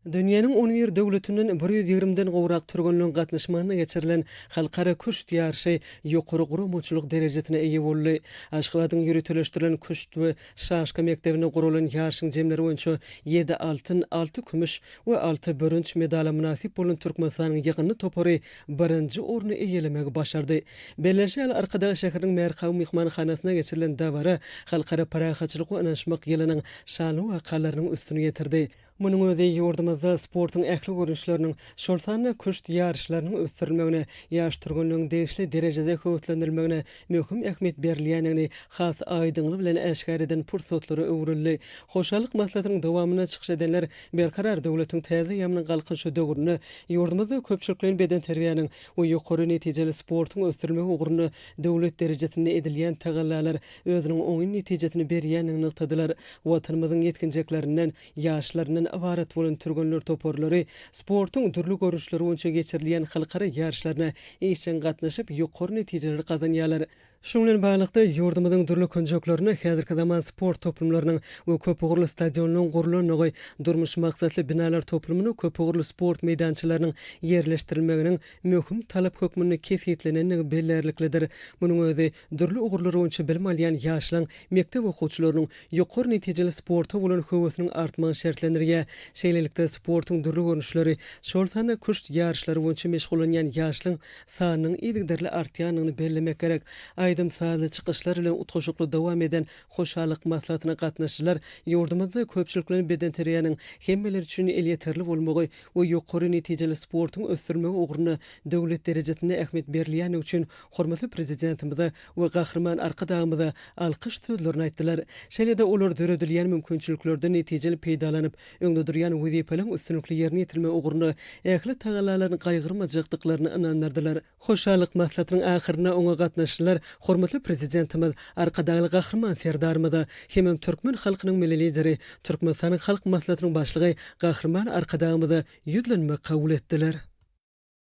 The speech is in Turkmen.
Dünýäniň on bir döwletinden bir ýüz ýigrimiden gowrak türgenleň gatnaşmagynda geçirilen halkara küşt ýaryşy ýokary guramaçylyk derejesine eýe boldy. Aşgabadyň ýöriteleşdirilen küşt we şaşka mekdebinde guralan ýaryşyň jemleri boýunça ýedi altyn, alty kümüş we alty bürünç medala mynasyp bolan Türkmenistanyň ýygyndy topary birinji orny eýelemegi başardy. Bellenişi ýaly, Arkadag şäheriniň Märkaw myhmanhanasynda geçirilen dabara Halkara parahatçylyk we ynanyşmak ýylynyň şanly wakalarynyň üstüni ýetirdi. Munuň özi ýurdumyzda sportuň ähli görnüşleriniň, şol sanda küşt ýaryşlarynyň ösdürilmegine, ýaş türgenleriň degişli derejede höweslendirilmegine möhüm ähmiýet berilýändigini has aýdyňlygy bilen äşgär eden pursatlara öwrüldi. Hoşallyk maslahatynyň dowamynda çykyş edenler Berkarar döwletiň täze eýýamynyň Galkynyşy döwründe ýurdumyzda köpçülikleýin bedenterbiýäniň we ýokary netijeli sportuň ösdürilmegi ugrunda döwlet derejesinde edilýän tagallalar özüniň oňyn netijesini berýändigini nygtadylar. Watanymyzyň ýetginjeklerinden, ýaşlaryndan ybarat bolan türgenler toparlary sportuň dürli görnüşleri boýunça geçirilýän halkara ýaryşlaryna işjeň gatnaşyp, ýokary netijeleri gazanýarlar. Şunuň bilen baglylykda, ýurdumyzyň dürli künjeklerinde häzirki zaman sport toplumlarynyň we köpugurly stadionlaryň gurlandygy, durmuş maksatly binalar toplumynda köpugurly sport meýdançalarynyň ýerleşdirilmeginiň möhüm talap hökmünde kesgitlenendigi bellärliklidir. Munuň özi dürli ugurlar boýunça bilim alýan ýaşlaryň, mekdep okuwçylarynyň ýokary netijeli sporta bolan höwesiniň artmagyny şertlendirýär. Şeýlelikde, sportuň dürli görnüşleri, şol sanda küşt ýaryşlary boýunça meşgullanýan ýaşlaryň sanynyň yzygiderli artýandygyny bellemek gerek. Aýdym-sazly çykyşlar bilen utgaşykly dowam eden hoşallyk maslahatyna gatnaşyjylar ýurdumyzda köpçülikleýin bedenterbiýäniň hemmeler üçin elýeterli bolmagy we ýokary netijeli sportuň ösdürilmegi ugrunda döwlet derejesinde ähmiýet berilýändigi üçin hormatly Prezidentimize we Gahryman Arkadagymyza alkyş sözlerini aýtdylar. Şeýle-de olar döredilýän mümkinçiliklerden netijeli peýdalanyp, öňde durýan wezipeleriň üstünlikli ýerine ýetirilmegi ugrunda ähli tagallalaryny gaýgyrmajakdyklaryny ynandyrdylar. Hoşallyk maslahatynyň ahyrynda oňa gatnaşyjylar hormatly Prezidentimiz Arkadagly Gahryman Serdarymyza hemem türkmen halkynyň Milli Lideri, Türkmenistanyň Halk Maslahatynyň Başlygy Gahryman Arkadagymyza ýüzlenme kabul etdiler.